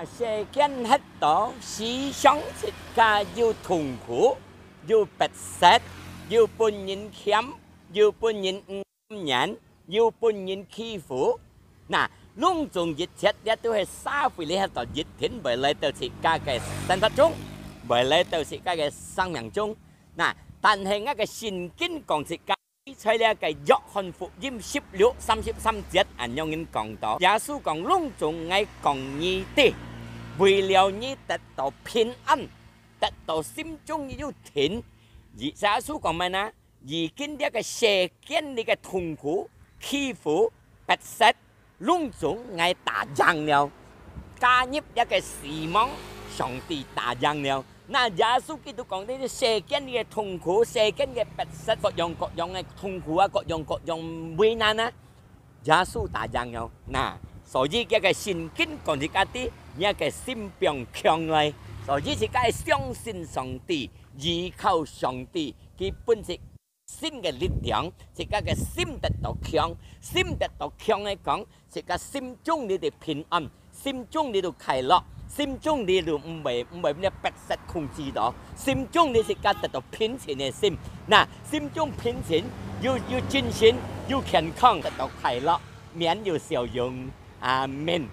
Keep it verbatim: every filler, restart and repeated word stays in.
世間歇到，時常自家又痛苦，又迫切，又分人嫌，又分人毋願，又分人欺負。那，攏總一切，這都係社會裡歇到一定會來到自家个生活中，會來到自家个生命中。那，但係𠊎个聖經講自家 在這个約翰福音十六三十三節恁樣講到，耶穌講：「攏總𠊎講你知，為了你得到平安，得到心中有定。」耶穌講麼个呢？如今這个世間裡个痛苦、欺負、迫切， 攏總𠊎打贏了，加入這个死亡，上帝打贏了。那耶穌基督講，這个世間个痛苦，世間个迫切，各樣各樣个痛苦啊，各樣各樣危難啊，耶穌打贏了。那，所以這个聖經講自家知，你个心放強來，所以自家愛相信上帝，依靠上帝，佢分自 新个力量，自家个心得到強，心得到強个講，自家心中裡个平安，心中裡个快樂，心中裡个毋會，毋會被迫切控制到，心中裡自家得到平靜个心。那，心中平靜，又，又精神，又健康，得到快樂，面有笑容。阿們。